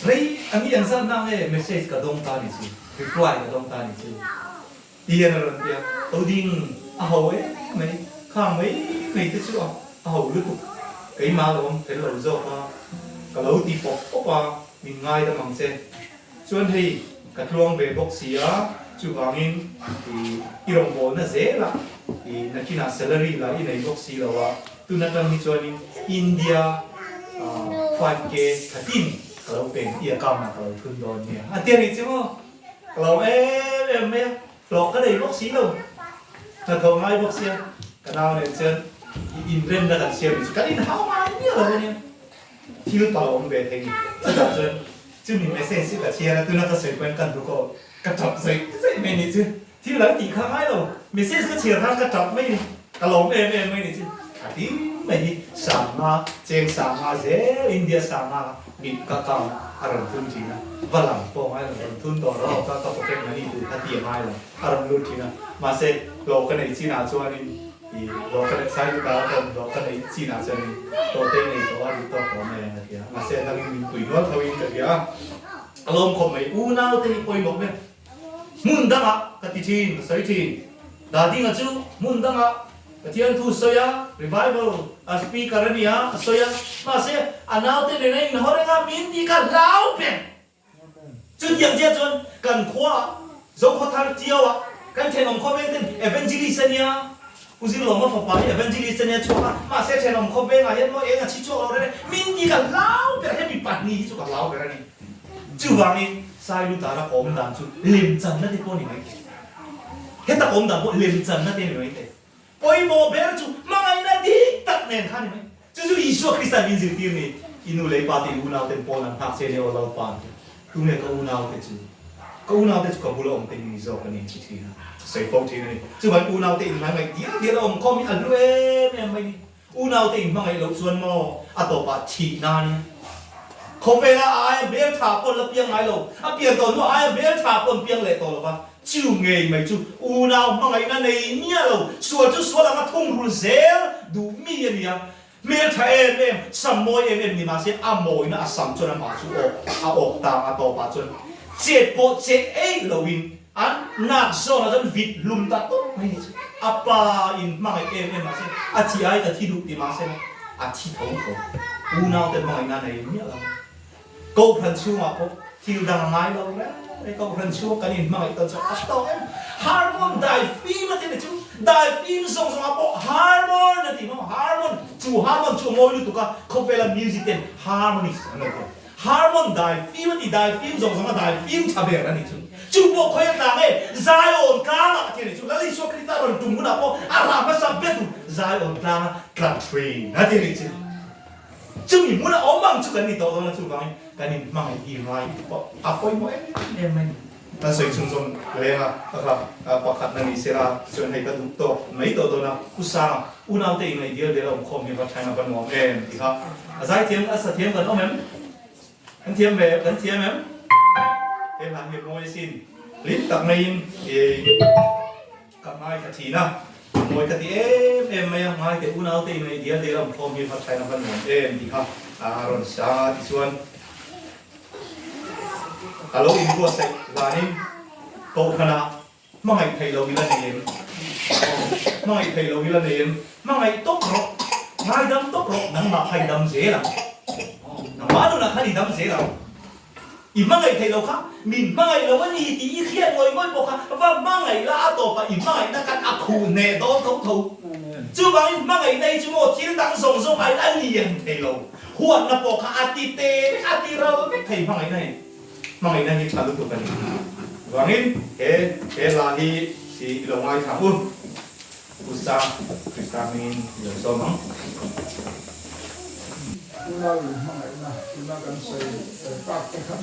Rei a mi an zat na nge message ka dawng ta ni chu reply ka dawng ta ni chu ti hian a rawn ti a. To ding a ho em mai khang mai mai te chu a ho lutuk keimah lawm fel lo zawk a ka lo ti pawp pawp a min ngaidam ang che. Chuan hei ka tluang ve bawk si a, chuvangin i rawngbawlna zelah i nakinah salary lah i nei bawk si lo a, tun atang hi chuanin India 5K 13 ka lo pen i account ah ka lo thun dawn nia a ti a nih chu maw? Ka lo em em mai a, hlawh ka nei bawk si lo, hnathawh ngai bawk sia, ka nau nen chuan i inremna kan siam nih chu kan inhau ngai miah lo ania. Thil pal a awm ve thei ni. Chutah chuan chumi message chu ka chhiar a, tuna ka sawi pawhin ka hnuk aw, ka tap zaih zaih mai ni chu. Thil dang tih kha ngai lo, message ka chhiar khan ka tap mai ni, ka lawm em em mai ni chu. A tin mai hi sanga, cheng sanga zel India sanga mit ka count a rawn thun thin a, va lang pawh ngai lo, rawn thun tawh rawh ka ka pocket money tur kha ti a ngai lo, a rawn lut thin a. Mahse hlawh ka neih chinah chuanin I hlawh ka neih sai lutuk a, ka awm hlawh ka neih chinah chuanin tawhte i nei tawh a, duh tawk tawh mai ang a ti a. Mahse a dangin min pui nual tho in ka hria a, a lawm khawp mai. Unaute hi pawimawh ber. Hmun dangah ka ti thin, ka sawi thin. Dadinga chu hmun dangah Pathian thu sawi a, revival a speaker a ni a, a sawi a. Mahse a naute nena inhaw reng a, min tih kha hlau ber. Chutiang chiah chuan kan khuaah Zokhawthar Tiauah kan thenawm khawveng ten Evangelist a nia, Pu Zirlawma fapa hi Evangelist a nia chhuak a, mahse thenawm khawvengah hian maw eng a chhi chhuak lo reng e, min ti ka hlau ber hemi pahnih hi chu ka hlau ber a ni. Chuvangin Sailutara kawm dan chu lemchanna te pawh ni mai thei. Heta kawm dan pawh lemchanna te ni mai thei. Pawimawh ber chu hmangaihna dik tak nen kha ni mai. Chu chu Isua Krista min zirtir ni, I nu leh i pa te i unau ten pawn an nghak che nia aw Lalpa an ti. Tunge ka unau te chu? Ka unau te chu ka bula awm te ni zawk a ni ti thin a, sawi fo thin a ni. Chuvangin unau te inhmangaih dial dial a awm khawm hi a hlu em em mai ni. Unau te inhmangaih loh chuan maw a tawpah thih na nia. Khawvela a aia hmeltha pawn la piang ngai lo, a pian tawh hnuah aia hmeltha pawn piang leh tawh lo va, chu ngei mai chu unau hmangaihna nei miah lo, sual chu sual anga thungrul zel duh mi a ni a. Hmeltha em em, sam mawi em em ni mahse a mawina a sam chuan amah chu awk a awk tang a tawpah chuan chet pawh che ei loin an nak zawnah chuan vit hlum ta tawp mai ni chu. A pa in hmangaih em em mahse a thi ai ka thi duh ti mahse a thi tho tho. Unaute hmangaihna nei miah lo. Kohhran chhungah pawh thil dang a ngai lo reng reng. Kohhran chhunga kan inhmangaih tawn chuan a tawk em? Harmon daifim a ti ni chu. Daifim zawng zawngah pawh harmon a ti maw? Harmon, chu harmon chu a mawi lutuk a, khawvela music ten harmonies an lo ti. Harmon daifim a ti, daifim zawng zawnga daifim tha ber a ni chu. Chu pawh khawi a tlang e, Zion tlangah a ti a ni chu. Lal Isua Krista rawn tum hunah pawh a rah hmasa betu Zion tlanga tla thin a ti a ni chu. Chumi hmuna awm ang chu kan ni tawh dawn a, chuvangin kan inhmangaih hi ngai pawh a pawimawh em em mai. Kan sawi chhunzawm leng a, ka kha pakhatna ni sela chuan hei ka duh tawk mai tawh dawn a, Pu Sanga unaute ingaih dial dial a awm khawm hi va thain a va nuam em ti kha a zaithiam a sa thiam kan awm em? Kan thiam ve kan thiam em? He hla hi a mawi asin hlim tak maiin i Ka ngai ka thin a, a mawi ka ti em em mai a, ngai teh unau te ingaih dial dial a awm khawm hi va thain a va nuam em tih kha a rawn sang a tichuan a lo inbuatsaih vanin Kohhranah hmangaih theih lo ila nei em? Hmangaih theih lo ila nei em? Hmangaih tawp rawh, ngaidam tawp rawh, nangmah kha i dam zel ang, nangmah nunah khan i dam zel ang. I hmangaih theih lo kha, min hmangaih lo a ni tih i hriat ngawih ngawih pawh kha va hmangaih la a tawpah i hmangaihna khan a khuh hneh dawn tho tho. Chuvangin hmangaihna hi chu maw thil dang zawng zawng aiin a lian thei lo. Huatna pawh kha a ti te vek, a ti ral vek thei hmangaihna hi. Hmangaihna hi tha lutuk a ni. Chuvangin he he hla hi i lo ngaithla ang u. Pu Sang, Krista hmingin i lo sawm ang. Unau in hmangaihna tuna kan sawi tak te kha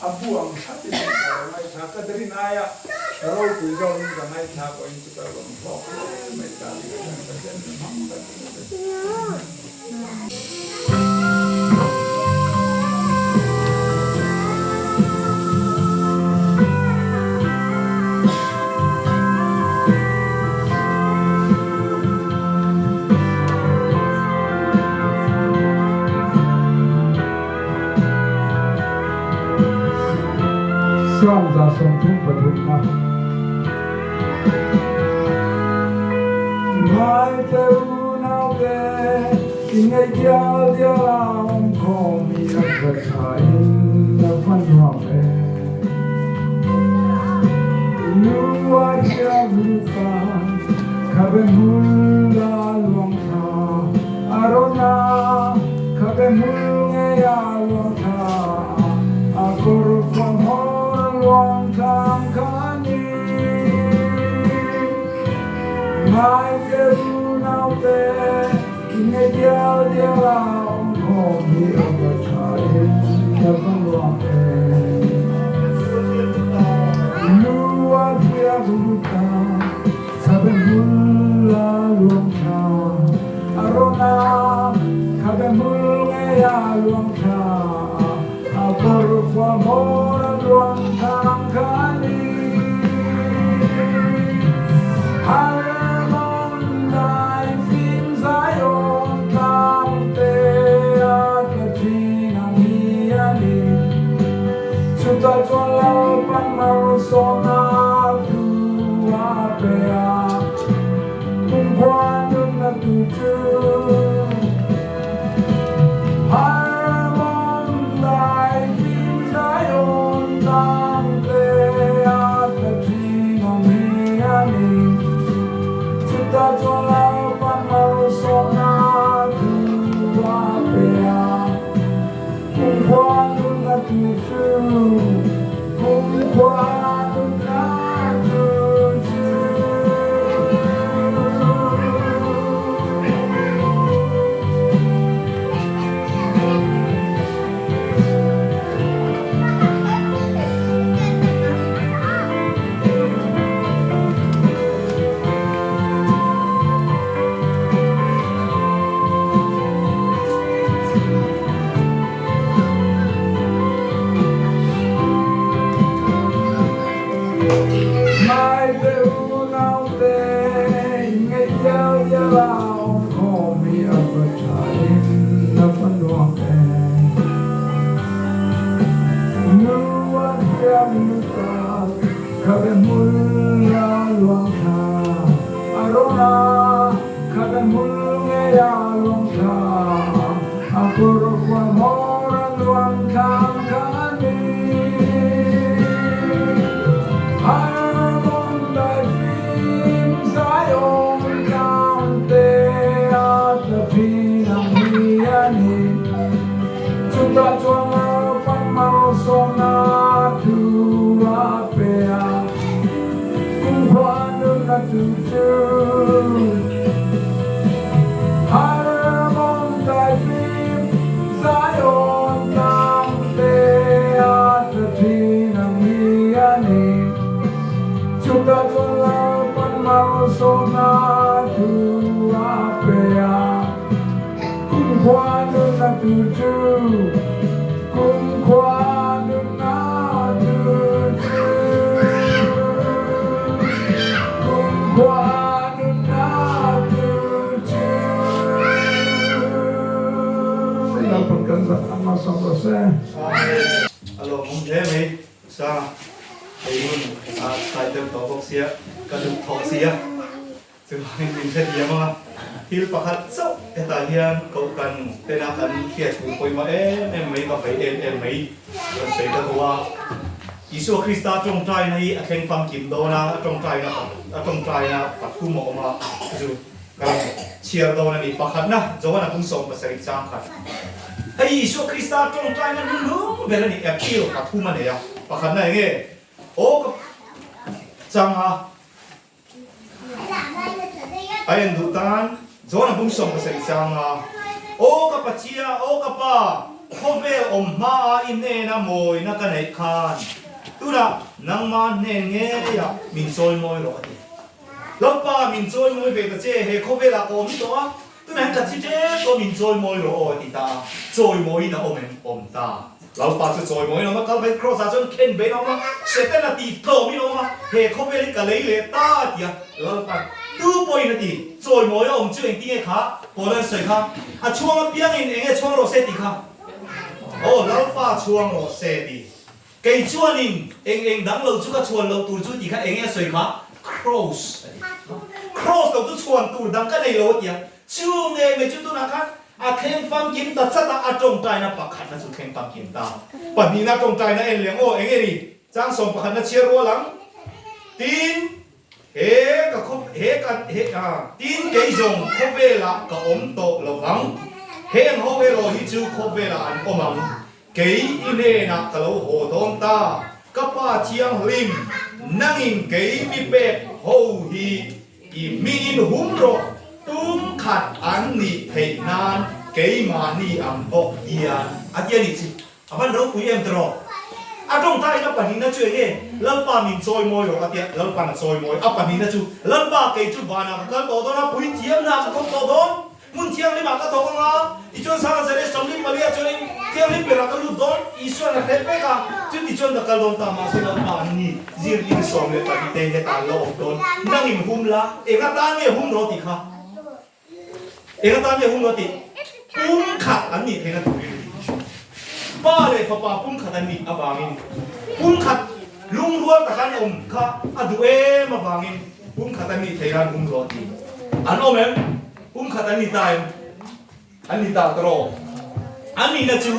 a bu ang hratin ka lo ngaithla. Ka rin aia ropui zawngin ka ngaithla pawhin chu ka rawn hlawk hle mai ta ni ka hriat Pathian min hmang tak zet a ni. Psalm 133 na. Ngai te unau te, i ngei dial dial a awm khawm i a va tha in a va nuam e. Lu a hriat luta, khabe hmul a luang thla, a rawn a, khabe hmul ngei a luang thla, a kawr khuang hawr a luang thlang kha a ni. Ngai te unau te, i ngei dial dial a awm khawm hi a va tha in a va nuam em. Lu a hriat lut a, khabe hmul a luang thla, a rawn a, khabe hmul ngei a luang thla, a kawr khual hmawr a luang thlang kha a ni. Harmon dai fim Zion tlang te a tla thin ang hi a ni. Chutah chuan Lalpan malsawmna thu a pe a, kumkhua nunna tur chu. Harmon dai fim Zion tlang te a tla thin ang hi a ni. Chutah chuan Lalpan malsawmna thu a pe a, kumkhua nunna tur chu, kumkhua nunna tur chu. chu Harmon daifim Zion tlang te a tla thin ang hi a ni. Chutah chuan Lalpan malsawmna thu a pe a. Kumkhua nunna tur chu, kumkhua nunna tur chu, kumkhua nunna tur chu. Lalpan kan zat a hmasawm rawh se. Amen. A lawmawm hle mai. Sa, hei hun a tlai deuh tawh bawk sia, ka duh thawh sia. Chuvangin min hrethiam ang a, thil pakhat chauh hetah hian kohhran tena kan hriat tur pawimawh em em mai, ka vei em em mai rawn sawi ka duh a. Isua Krista tawngtaina hi a thleng famkim dawn a, a tawngtaina a tawngtaina pathum a awm a, chu chu ka rawn chhiar dawn a ni. Pakhatna, Johana bung 70 chang khat. Hei Isua Krista tawngtaina nunhlung ber a ni, appeal pathum a nei a. Pakhatna eng nge? Aw ka chang a. A en duh tan John-a bung 70 chang a, Aw ka Pathia, aw ka Pa, khawvel awm hmaa i hnena mawina ka neih khan tunah nangma hnen ngeia min chawi mawi rawh a ti. Lalpa, min chawi mawi ve ta che, he khawvelah ka awm tawh a, Tunah hian ka thi ṭep tawh min chawimawi rawh aw a ti ta a, chawimawiin a awm em? Awm ta. Lalpa chu chawimawiin a awm a, Calvary Cross ah chuan khen bein a awm a, Setana tih tlawmin a awm a, he khawvel hi ka lei leh ta a ti a, Lalpa tu pawhin a ti, chawimawi a awm chu engtinge kha Paul an sawi kha, a chhuang apiangin enge chhuang rawh se tih kha? Aw Lalpa chhuang rawh se ti. Kei chuanin eng eng dang lo chu ka chhuan loh tur chu tih kha enge a sawi kha? Cross a ti. Cross lo chu chhuan tur dang ka nei lo a ti a. Chu nge mai chu tunah khan a thleng famkim ta chat a, a tawngtaina pakhatna chu thleng famkim ta. Pahnihna tawngtaina en leh ang aw, enge ni? Chang sawm pakhatna chhiar rual ang. Tin, he ka khaw he ka he a tin kei zawng khawvelah ka awm tawh lo vang. Heng ho erawh hi chu khawvelah an awm ang. Kei i hnenah ka lo haw dawn ta, ka Pa Thianghlim, nangin kei mi pek ho hi i hmingin hum rawh, tum khat an nih theih nan keimahni ang bawk hian a ti a nih chu. A van ropui em tiraw? A tawngtaina pahnihna chu enge? Lalpa min chawimawi rawh a tia, Lalpa'n a chawimawi. A pahnihna chu, Lalpa kei chu vanah ka kal tawh dawn a, puithiamna ka thawk tawh dawn. Hmun thianghlimah ka thawk ang a, tichuan Sanga Zare 44 chuanin thianghlim berah ka lut dawn, Isua'n a hreh pek a, chutichuan ka kal dawn ta, mahse Lalpa an ni, zirtir 12 te hetah an lo awm dawn, nangin hum la, eng atan nge hum rawh tih kha? Eng atan nge hum rawh tih? Pumkhat an nih theihna turin a ti. Pa leh Fapa pumkhat an nih avangin, pumkhat lungrual taka an awm kha a duh em avangin pumkhat an nih theih nan hum rawh a ti. An awm em? Pumkhat an ni ta em? An ni ta tawh. An nihna chu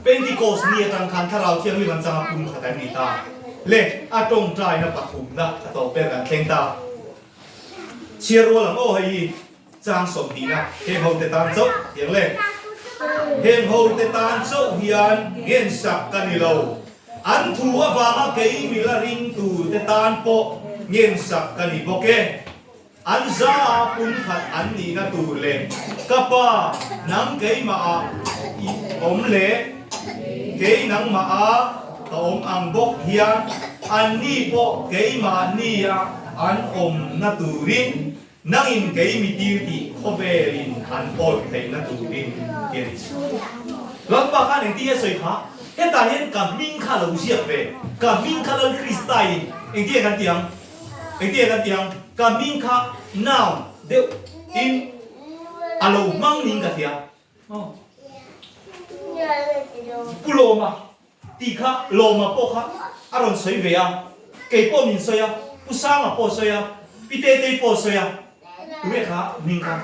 Pentecost ni atang khan Thlarau Thianghlim an chang a pumkhat an ni ta. Le, a tawngtaina pathumna a tawp ber kan thleng ta. Chhiar rual ang aw hei hi chang 20na heng ho te tan chauh tiang le. Heng ho te tan chauh hian ngensak ka ni lo. An thu avanga kei mila ringtu te tan pawh ngensak ka ni bawk e. An za a pumkhat an nihna tur leh ka pa nang keimah ah i awm leh kei nangmah ah ka awm ang bawk hian anni pawh keimahni ah an awmna turin nangin kei mi tir tih khawvelin an awih theihna turin ti a ni. Lalpa khan engtin nge sawi kha? Hetah hian ka hming kha lo ziak ve, ka hming kha Lal Krista in engtin nge kan ti ang? Engtin kan ti ang? Ka hming kha noun deuh in a lo hmang niin ka hria. Pu Lawma tih kha Lawma pawh kha a rawn sawi ve a, kei pawh min sawi a, Pu Sanga pawh a sawi a, Pi Tetei pawh a sawi a, tunge kha hming kha?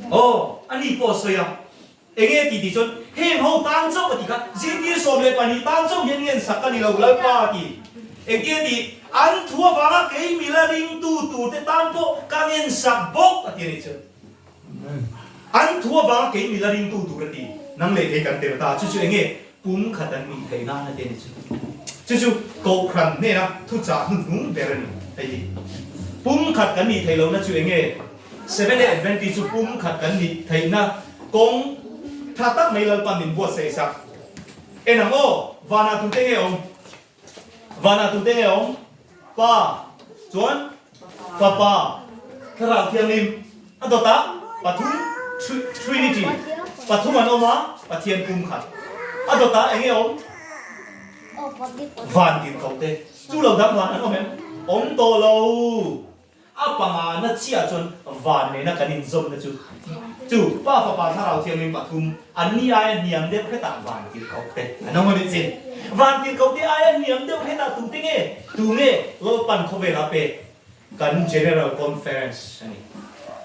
Aw, ani pawh a sawi a. Enge tih tih chuan heng ho tan chauh a ti kha, zirtir 12 tan chauh hian ngen sak ka ni lo Lalpa a ti. Engtin a ti? An thu avanga kei mila ringtu turte tan pawh ka ngen sak bawk a ti a nih chu. An thu avanga kei mila ringtu tur a ti. Nang leh kei kan tel ta, chu chu enge pum khat an nih theih nan a ti a nih chu. Chu chu Kohhran hnena thuchah hnuhnung ber a ni hei hi. Pumkhat kan nih theih lohna chu eng nge? Seventh-day Adventist chu pumkhat kan nih theihna kawng tha tak mai Lalpan min buatsaih sak. En ang aw, vanah tute nge awm? Vanah tute nge awm? Pa, chuan Fapa, Thlarau Thianghlim, a dawtah pathum, Trinity, pathum an awm a, Pathian pumkhat. A dawtah eng nge awm? Van tirhkoh te. Chu lo dang van an awm em? Awm tawh lo. A pangana chiah chuan van nena kan inzawmna chu chu Pa Fapa Thlarau Thianghlim pathum an ni aia hniam deuh hetah van tirhkoh te an awm a nih chin. Van tirhkoh te aia hniam deuh hetah tute nge? Tu nge Lalpan khawvela pek kan General Conference a ni.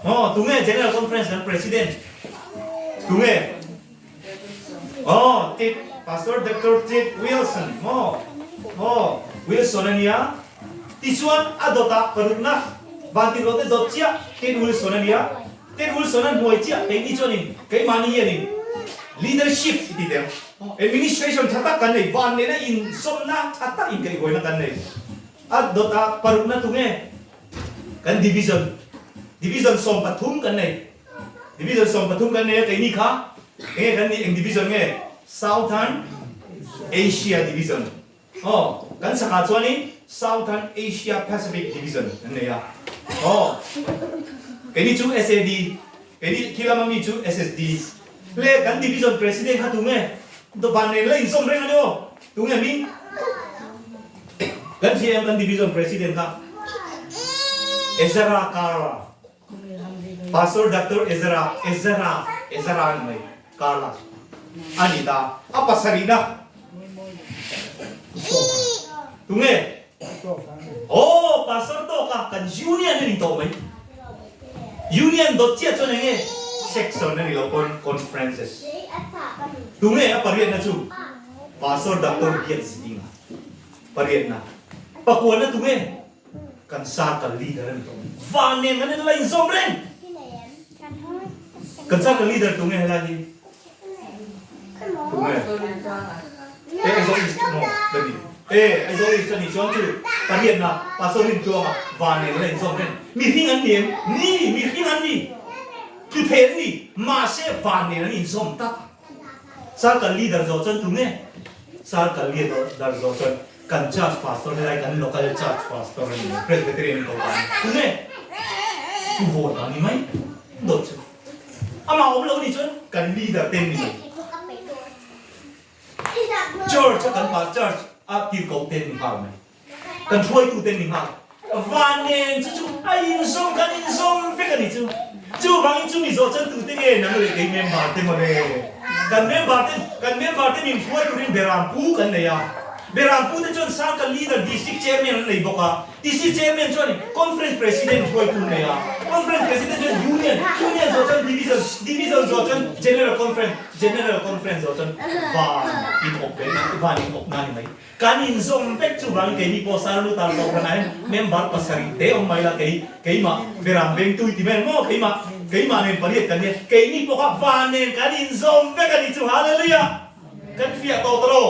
Aw, tu nge General Conference kan President? Tu nge? Aw, Tit, Pastor Doctor Tit Wilson maw? Aw, Wilson a nia. Tichuan, a dawtah parukna vantirhlote dawt chiah Tit Wilson a nia. Tit Wilson a hnuai chiah keini chuanin keimahni hianin leadership i ti teh ang. Administration tha tak kan nei, van nena inzawmna tha tak inkaihhruaina kan nei. A dawtah parukna tunge kan division, division 13 kan nei. Division 13 kan nei a, keini kha enge kan nih, eng division nge? Southern Asia Division. Aw, kan chakah chuanin Southern Asia Pacific Division kan nei a. Aw, keini chu SAD, keini khi lama mi chu SSD. Le kan division president kha tunge? Van nen la inzawm reng a ni aw. Tunge mi? Kan hria em kan division president kha? Ezra Kara. Pastor Doctor Ezra, Ezra, Ezra a ni mai, Carla a ni ta, a pasarihna tunge? Aw, Pastor tawka kan Union a ni tawh mai. Union dawt chiah chuan eng nge? Section a ni lo pawn Conferences. Tunge a pariatna chu? Pastor Doctor Biak Zidinga pariatna. Pakuana tunge? Kan circle leader a ni tawh. Van nen kan inla inzawm reng. Kan circle leader tunge helai hi? Tunge? E Aizawl East maw ka ni. E Aizawl East a nih chuan chu pariatna Pastor Rintluanga van nen la inzawm reng. Mihring an ni em? Ni, mihring an ni. Tlu thei an ni. Mahse van nen an inzawm tak. Circle leader zawh chuan tunge? Circle leader zawh chuan Kan church pastor helai kan local church pastor a ni Presbyterian ko ta ni tunge chu vote a ni mai dawt chu amah awm lo ni chuan kan leader ten ni mai church a kan pa church a tirhkoh ten ni nghal mai kan hruaitu ten ni nghal van nen chu chu a inzawm kan inzawm vek a ni chu chuvangin chumi zawh chuan tute nge nang leh kei member te mawle kan member te kan member te min hruai turin beram pu kan nei a beram pu te chuan circle leader district chairman an nei bawk a district chairman chuan conference president hruaitu an nei a conference president chuan union union zawh chuan division division zawh chuan general conference general conference zawh chuan van in awp ve van in awp na ni mai. Kan inzawm vek chuvangin keini pawh Saranu tan kohhranah hian member pasarih te awm mai la, kei keimah Beram Vengtu i ti mai ang maw, keimah keimah nen pariat kan nia, keini pawh kha van nen kan inzawm vek a ni chu, Hallelujah! Kan fiah tawh tawh lo.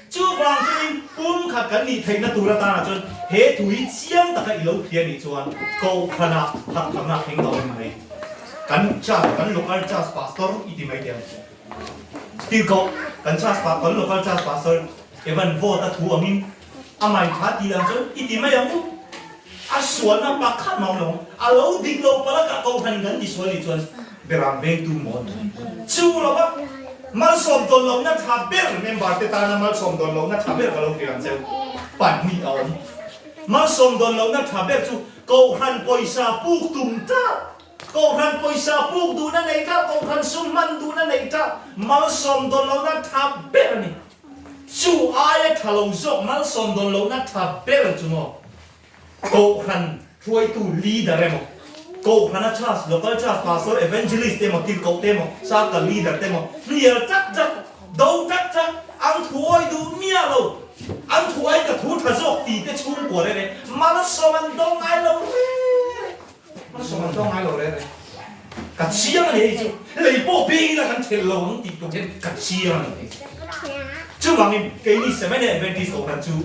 Chuvang chuanin pumkhat kan nih theihna tur atana chuan he thu hi chiang taka i lo hria nih chuan kohhranah harhthakna a thleng tawh a ni mai. Kan church, kan local church pastor i ti mai teh ang. Tirhkoh, kan church pa, kan local church pastor Evan vote a thu angin a mai tha ti dan chuan i ti mai ang u. A sualna pakhat mah awm lo ang. A lo dik lo palh a kah kohhran in kan ti sual nih chuan beram vengtu maw an ni. Chu lova malsawm dawn lohna tha ber member te tana malsawm dawn lohna tha ber ka lo hrilh ang cheu. Pahnih a awm. Malsawm dawn lohna tha ber chu kohhran pawisa puk tum tlat. Kohhran pawisa puk duhna nei ta, kohhran sum hman duhna nei ta, malsawm dawn lohna tha ber a ni. Chu aia tha lo zawk malsawm dawn lohna tha ber chu maw? Kohhran hruaitu leader emaw, kohhrana church, local church pastor, evangelist emaw, tirhkoh te emaw, circle leader te emaw, hnial chak chak, do chak chak, an thuawi duh miah lo, an thuai ka thu tha zawk ti te chhungkua reng reng malsawm an dawng ngai lo reng. Hmasawm an tawng ngai lo reng reng. Ka chiang a ni hei chu. Lei pawh beng ila kan thelh lo ang tih tur hian ka chiang a ni hei. Chuvangin keini Seventh Day Adventist kohhran chu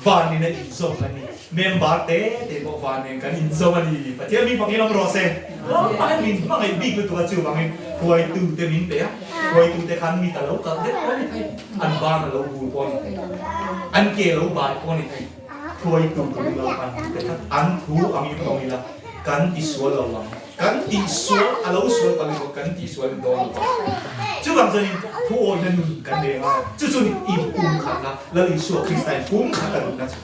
Van in a inzawm a ni. Member te te pawh van nen kan inzawm a ni. Pathian min fakin awm rawh se. Lalpa hian min hmangaih bik lutuk a chuvangin huaitu te min pe a, huaitu te khan mi ta lo kalh deuh pawh a ni thei, an ban a lo bul pawh a ni thei, an ke lo bai pawh a ni thei. Hruaitu turin Lalpa min pe tlat. An thu angin awm ila kan tisual lo ang. Kan tihsual a lo sual palh emaw kan tihsual in dawn lo ang. Chuvang chuanin thu awihna nun kan nei anga chu chu ni inpumkhatna Lal Isua Krista in pumkhat a duhna chu.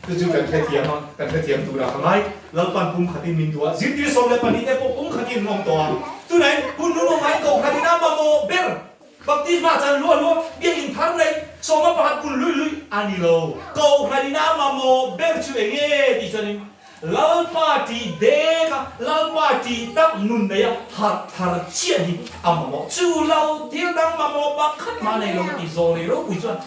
Chu chu kan hrethiam a, kan hrethiam turah ka ngai. Lalpan pumkhatin min duh a, zirtir 12 te pawh pumkhatin an awm tawh a. Tunah hun lungawngain kohhranin a mamawh ber Baptisma chan luah luah biakinn thar nei sawma pakhat kun lui lui a ni lo. Kohhran ina mamawh ber chu eng nge tih chuanin Lalpa tih dek a, Lalpa tih tak nun nei a harh thar chiah hi a mamawh. Chu lo thil dang mamawh pakhat mah nei lo tih zawh nei ropui chuan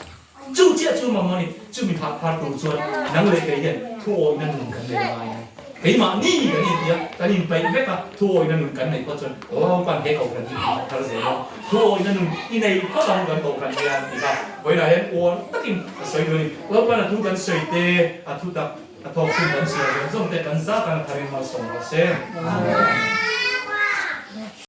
chu chiah chu mamawh a ni. Chumi harh thar tur chuan nang leh kei hian thuawihna nun kan nei ngai a ni. Keimahni kan inti a, kan inpeih vek a, thuawihna nun kan neih phawt chuan Lalpan he kohhran hi i thar zel a, thuawihna nun i nei phawt ang kan kohhran hian ti kha vawiinah hian uar takin ka sawi duh a ni. Lalpan a thu kan sawi te, a thu tak a thawk chhun kan chhiar zawng zawng te kan zat ang a tharin malsawm rawh se. Amen.